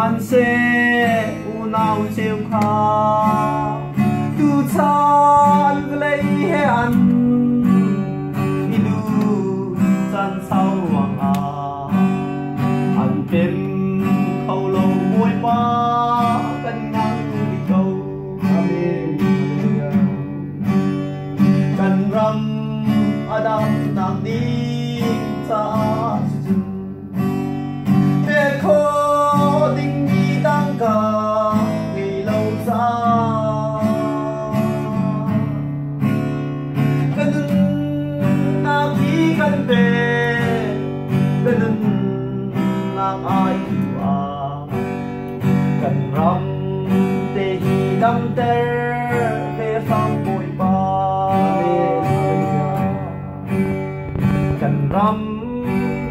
Sihmanhseh unau cheu kha tuchan vawlei he an i duh caan sau ruangah an pem kho lo. Bawipa kan ngang rih ko. Amen. Hallelujah. Kan ram a damnak ding caah cucu pek khawh dingmi tangka ngei lo caah ka nunnak hi kan pek, ka nunnak ai ah kan ram te hi damter ve hram Bawipa. Amen. Hallelujah. Kan ram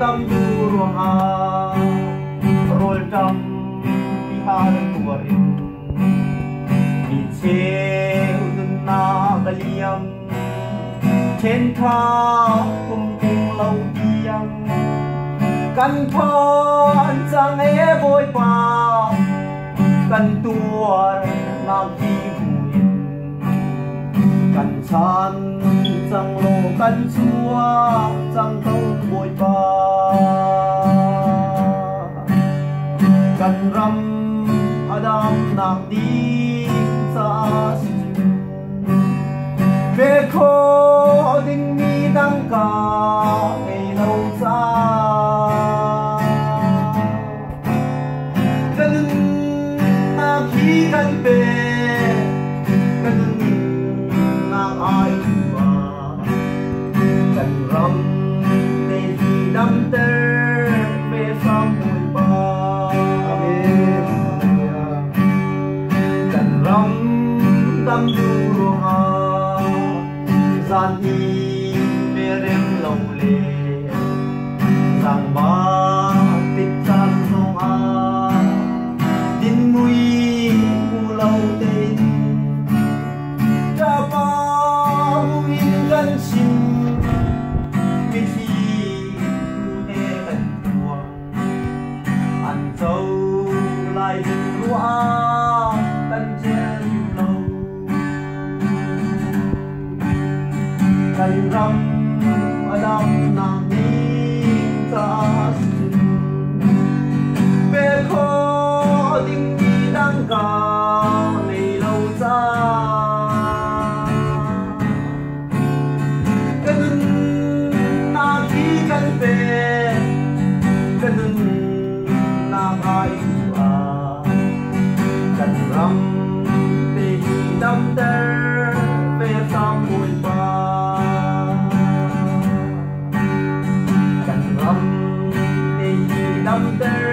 dam duh ruangah rawlṭam tihal tuar in mi cheu nunnak a liam, ṭhenṭha kum tung lo tiang kan phan cang e Bawipa, kan tuar nak hi buin kan chan cang law kan chuak cang ko Bawipa. Kan ram a damnak ding caah si cu pe khawh dingmi tangka ngei lo caah ka nunnak hi kan pek, ka nunnak ai ah kan ram te hi damter ve hram Bawipa. Amen. Hallelujah. Kan ram dam duh ruangah zan i merem lo le zaangba tik caan zongah din mui hmu lo tein ṭapa buin kan chim, mithli tu he kan tuar, an co lai ding ruah kan celh lo. Kan ram a damnak ding caah sicun pe khawh dingmi tangka ngei lo caah ka nunnak hi kan pek, ka nunnak ai ah kan ram te hi damter ve hram Bawipa. Kan ram te hi damter